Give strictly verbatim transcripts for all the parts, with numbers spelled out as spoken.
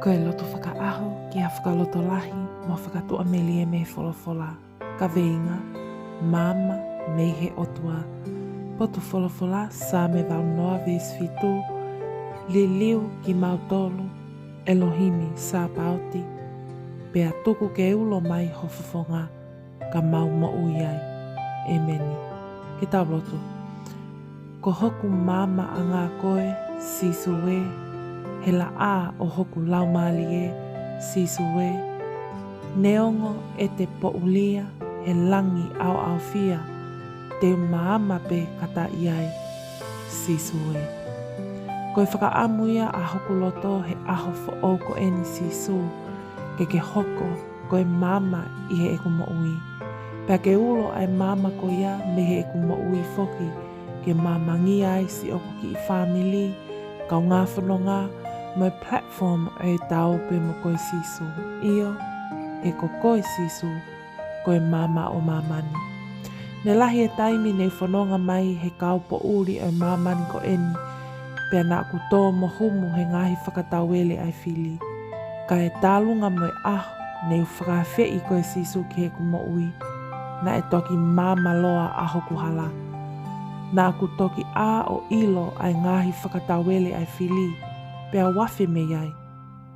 Ko e lotu fakaʻaho ki ha fakalotolahi mo fakatuʻamelie mei he folofola. Kaveinga: Maama mei he ʻOtua. Potu folofola, Saame valu noa veesi fitu: Liliu kimautolu, ʻElohimi Sāpaoti, pea tuku ke ulo mai ho fofonga, ka mau moʻui ai. ʻEmeni. Ke tau lotu. Ko hoku maamaʻanga koe, Sīsū ē, he laʻā ʻo hoku laumālie, Sīsū ē. Neongo ʻete poʻulia he langi ʻaoʻaofia, te u maama pē kata ai, Sīsū ē. Ko e fakaʻamu ia ʻa hoku loto he ʻaho foʻou ko eni, Sīsū, ke ke hoko ko e maama ʻi heʻeku moʻui. Pea ke ulo ʻa e maama ko ia mei heʻeku moʻui foki, ke maamangia ai siʻoku kiʻi fāmili, kaungā fononga, mo e platform ʻo e Ta ō pē mo koe, Sīsū. ʻIo, he ko koe, Sīsū, ko e maama ʻo māmani. Ne lahi e taimi ne u fononga mai he kau poʻuli ʻo e māmani ko eni, pea naʻa ku tō mo humu he ngaahi fakatauele ʻa e fili. Ka ʻi he tālunga mo e ʻaho ne u fakaafeʻi koe, Sīsū, ki heʻeku moʻui, naʻe toki maama loa ʻa hoku hala. Naʻa ku toki ʻā ʻo ʻilo ʻa e ngaahi fakatauele ʻa e fili, pea u afe mei ai.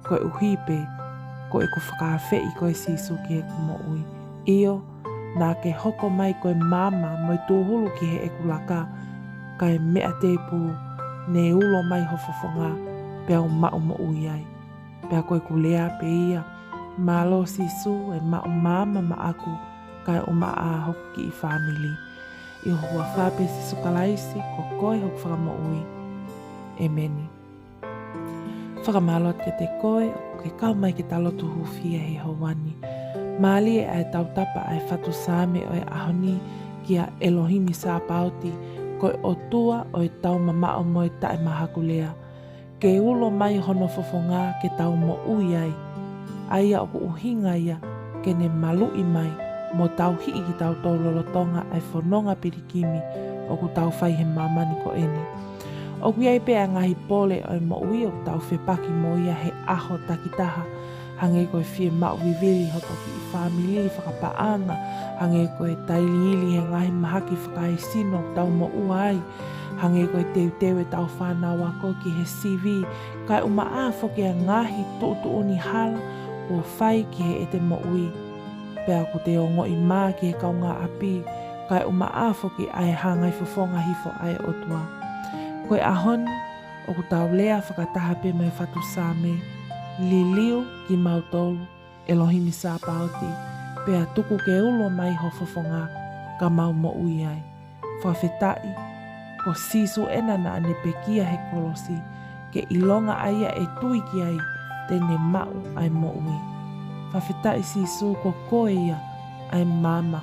Koeʻuhi pē ko ʻeku fakaafeʻi koe, Sīsū, ki heʻeku moʻui. ʻIo, naʻa ke hoko mai ko e maama mo e tūhulu ki heʻeku laka, ka ʻi he meʻa tēpū ne ulo mai ho fofonga, pea u maʻu moʻui ai. Pea ko ʻeku lea pē ia: Mālō, Sīsū, ʻe maʻu maama maʻaku, kae ʻumaʻā hoku kiʻi fāmili. ʻI ho huafa pē, Sīsū Kalaisi, ko koe hoku Fakamoʻui. ʻEmeni. Fakamālō atu kiate koe ʻoku ke kau mai ke ta lotu hūfia he houa ni. Mālie ʻa e tautapa ʻa e fatu Saame ʻo e ʻaho ni kia ʻElohimi Sāpaoti, ko e ʻOtua ʻo e taumamaʻo mo e taʻemahakulea. Ke ulo mai hono fofonga ke tau moʻui ai. ʻA ia ʻoku ʻuhinga ia ke ne maluʻi mai mo tauhi kitautolu lolotonga ʻa e fononga pilikimi ʻoku tau fai he māmani ko eni. ʻOku ʻi ai pē ʻa e ngaahi pole ʻo e moʻui ʻoku tau fepaki mo ia he ʻaho takitaha, hangē ko e fiemaʻu vivili hoto kiʻi fāmili fakapaʻanga, hangē ko e tailiili he ngaahi mahaki fakaesino ʻoku tau moʻua ai, hangē ko e teuteu ʻetau fānau ako ki he sivi, kae ʻumaʻā foki ʻa e ngaahi tuʻutuʻuni hala kuo fai ki heʻete moʻui. Pea ʻoku te ongoʻi mā ki he kaungāʻapi, kae ʻumaʻā foki ʻa e hangai fofonga hifo ʻa e ʻOtua. Ko e ʻaho ni, ʻoku tau lea fakataha pē mo e fatu Saame: Liliu kimautolu, ʻElohimi Sāpaoti, pea tuku ke ulo mai ho fofonga, ka mau moʻui ai. Fakafetaʻi, ko Sīsū ena naʻa ne pekia he kolosi, ke ʻilonga ʻa ia ʻe tui ki ai, te ne maʻu ʻa e moʻui. Fakafetaʻi, Sīsū, ko koe ia ʻa e maama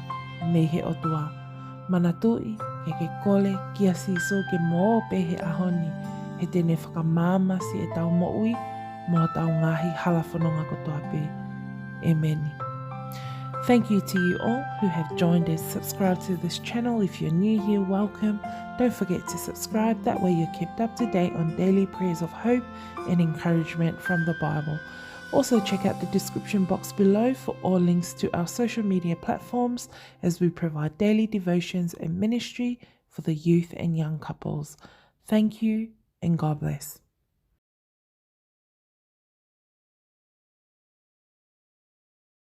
mei he ʻOtua. Manatuʻi, ke ke kole kia Sīsū ke mo ō pē he ʻaho ni, he te ne fakamaama siʻetau moʻui mo hotau ngaahi hala fononga kotoa pē. ʻEmeni. Thank you to you all who have joined and subscribed to this channel. If you're new here, welcome. Don't forget to subscribe. That way you're kept up to date on daily prayers of hope and encouragement from the Bible. Also, check out the description box below for all links to our social media platforms as we provide daily devotions and ministry for the youth and young couples. Thank you and God bless.